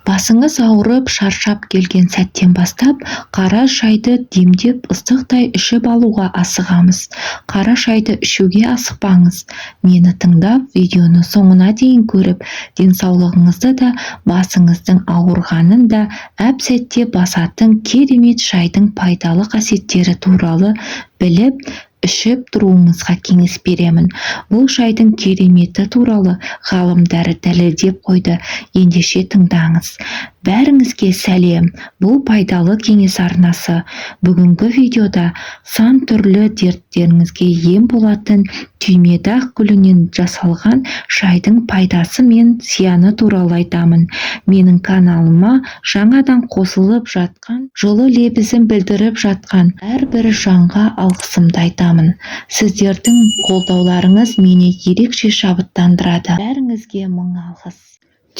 Басыңыз ауырып, шаршап келген сәттен бастап, қара шайды демдеп ыстықтай ішіп алуға асығамыз. Қара шайды ішуге асықпаңыз. Мені тыңдап, видеоны соңына дейін көріп, денсаулығыңызды да, басыңыздың ауырғанын да әп-сәтте басатын керемет шайдың пайдалы қасиеттері туралы біліп, ішіп тұруыңызға кеңес беремін. Бұл шайдың кереметі туралы ғалымдар дәлелдеп қойды. Ендеше тыңдаңыз. Бәріңізге сәлем. Бұл пайдалы кеңес арнасы. Бүгінгі видеода сан түрлі дерттеріңізге ем болатын түймедақ гүлінен жасалған шайдың пайдасы мен зияны туралы айтамын. Менің каналыма жаңадан қосылып жатқан, жылы лебізін білдіріп жатқан әрбір жанға алғысымды айтамын. Сіздердің қолдауларыңыз мені ерекше шабыттандырады. Бәріңізге мың алғыс.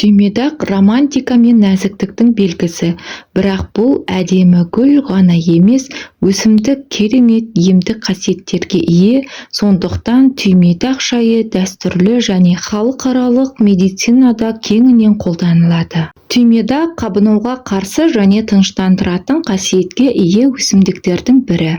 Түймедақ романтика мен нәзіктіктің белгісі. Бірақ бұл әдемі гүл ғана емес, өсімдік керемет емдік қасиеттерге ие. Сондықтан түймедақ шайы дәстүрлі және халықаралық медицинада кеңінен қолданылады. Түймедақ қабынуға қарсы және тыныштандыратын қасиетке ие өсімдіктердің бірі.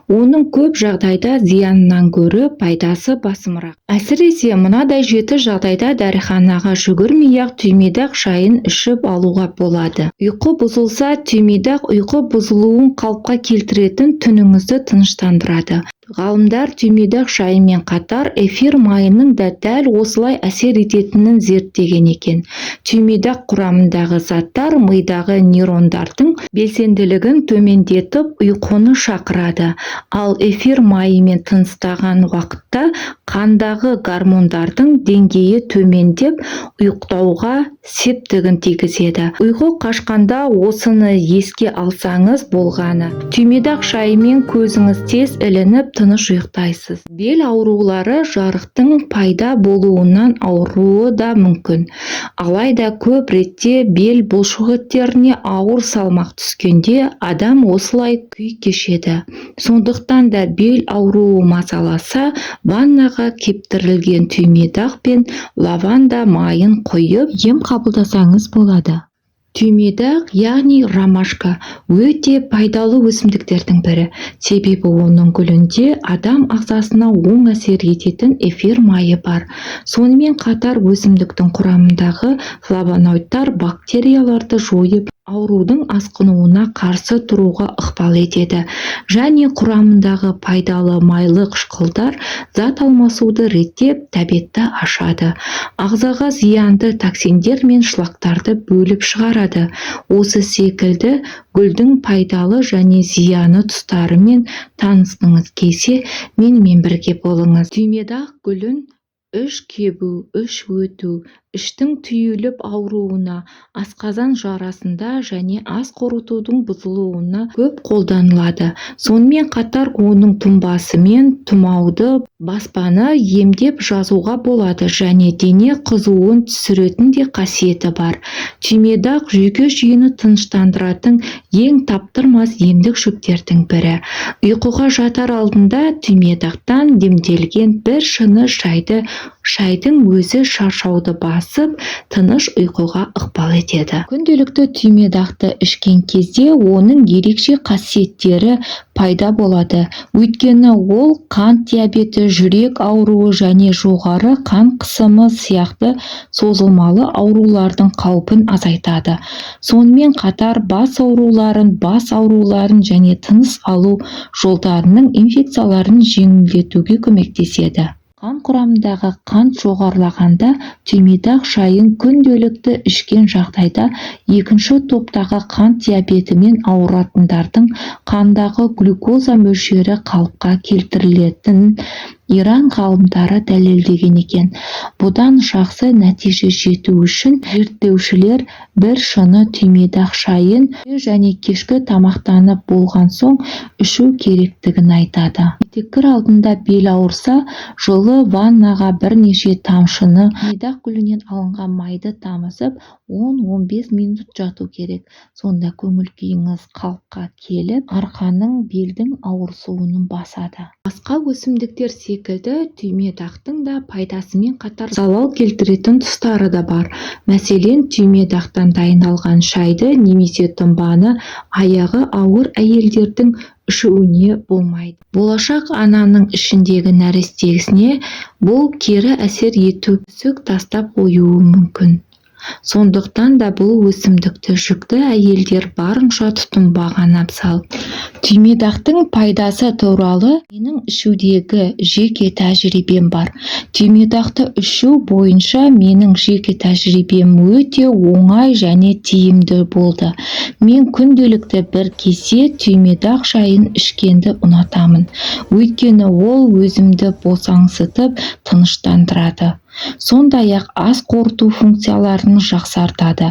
Оның көп жағдайда зиянынан гөрі пайдасы басымырақ. Әсіресе мынадай 7 жағдайда дәріханаға жүгірмей-ақ түймедақ шайын ішіп алуға болады. Ұйқы бұзылса, түймедақ ұйқы бұзылуын қалыпқа келтіретін түніңізді тыныштандырады. Ғалымдар түймедақ шайымен қатар эфир майының да дәл осылай әсер ететінін зерттеген екен. Түймедақ құрамындағы заттар мидағы нейрондардың белсенділігін төмендетіп, ұйқыны шақырады. Ал эфир майымен тыныстаған уақытта қандағы гормондардың деңгейі төмендеп, ұйықтауға септігін тигізеді. Ұйқы қашқанда осыны еске алсаңыз болғаны. Түймедақ шайымен көзіңіз тез ілініп, тыныш ұйықтайсыз. Бел аурулары жарықтың пайда болуынан ауруы да мүмкін. Алайда көп ретте бел бұлшықеттеріне ауыр салмақ түскенде адам осылай күй кешеді. Сондықтан да бел ауруы мазаласа, ваннаға кептірілген түймедақ пен лаванда майын құйып, ем қабылдасаңыз болады. Түймедақ, яғни ромашка, өте пайдалы өсімдіктердің бірі. Себебі оның гүлінде адам ағзасына оң әсер ететін эфир майы бар. Сонымен қатар өсімдіктің құрамындағы флавоноидтар бактерияларды жойып, аурудың асқынуына қарсы тұруға ықпал етеді. Және құрамындағы пайдалы майлы қышқылдар зат алмасуды реттеп, тәбетті ашады. Ағзаға зиянды токсиндер мен шлактарды бөліп шығарады. Осы секілді гүлдің пайдалы және зияны тұстарымен танысқыңыз келсе, менімен бірге болыңыз. Түймедақ гүлін іш кебу, іш өту, іштің түйіліп ауруына, асқазан жарасында және ас қорытудың бұзылуына көп қолданылады. Сонымен қатар оның тұнбасымен тұмауды, баспаны емдеп жазуға болады және дене қызуын түсіретін де қасиеті бар. Түймедақ жүйке жүйені тыныштандыратын ең таптырмас емдік шөптердің бірі. Ұйқыға жатар алдында түймедақтан демделген бір шыны шайдың өзі шаршауды басып, тыныш ұйқыға ықпал етеді. Күнделікті түймедақты ішкен кезде оның ерекше қасиеттері пайда болады. Өйткені ол қант диабеті, жүрек ауруы және жоғары қан қысымы сияқты созылмалы аурулардың қаупін азайтады. Сонымен қатар бас ауруларын және тыныс алу жолдарының инфекцияларын жеңілдетуге көмектеседі. Қан құрамындағы қант жоғарылағанда түймедақ шайын күнделікті ішкен жағдайда екінші топтағы қант диабетімен ауыратындардың қандағы глюкоза мөлшері қалыпқа келтірілетін Иран ғалымдары дәлелдеген екен. Бұдан жақсы нәтиже жету үшін зерттеушілер бір шыны түймедақ шайын түсте және кешкі тамақтанып болған соң ішу керектігін айтады. Етеккір алдында бел ауырса, жылы ваннаға бірнеше тамшыны түймедақ гүлінен алынған майды тамызып, 10-15 минут жату керек. Сонда көңіл-күйіңіз қалыпқа келіп, арқаның, белдің ауырсуын басады. Басқа өсімдіктер секілді түймедақтың да пайдасымен қатар залал келтіретін тұстары да бар. Мәселен, түймедақтан дайындалған шайды немесе тұнбаны аяғы ауыр әйелдердің ішуіне болмайды. Болашақ ананың ішіндегі нәрестесіне бұл кері әсер етіп, үсік тастап қоюы мүмкін. Сондықтан да бұл өсімдікті жүкті әйелдер барынша тұтынбаған абзал. Түймедақтың пайдасы туралы менің ішудегі жеке тәжірибем бар. Түймедақты ішу бойынша менің жеке тәжірибем өте оңай және тиімді болды. Мен күнделікті бір кесе түймедақ шайын ішкенді ұнатамын. Өйткені ол өзімді босаңсытып, тыныштандырады. Сондай-ақ ас қорыту функцияларын жақсартады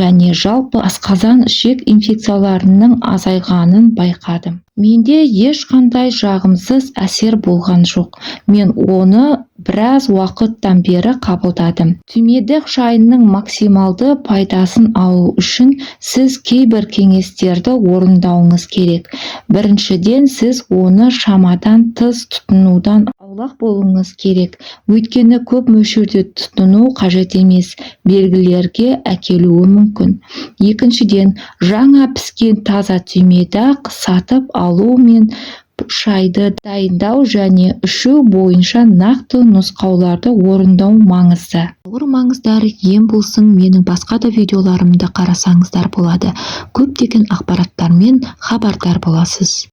және жалпы асқазан-ішек инфекцияларының азайғанын байқадым. Менде ешқандай жағымсыз әсер болған жоқ. Мен оны біраз уақыттан бері қабылдадым. Түймедақ шайының максималды пайдасын алу үшін сіз кейбір кеңестерді орындауыңыз керек. Біріншіден, сіз оны шамадан тыс тұтынудан аулақ болуыңыз керек. Өйткені көп мөлшерде тұтыну қажет емес белгілерге әкелуі мүмкін. Екіншіден, жаңа піскен таза түймедақ сатып алу мен шайды дайындау және ішу бойынша нақты нұсқауларды орындау маңызды. Ауырмаңыздар, ем болсын. Менің басқа да видеоларымды қарасаңыздар болады. Көптеген ақпараттармен хабардар боласыз.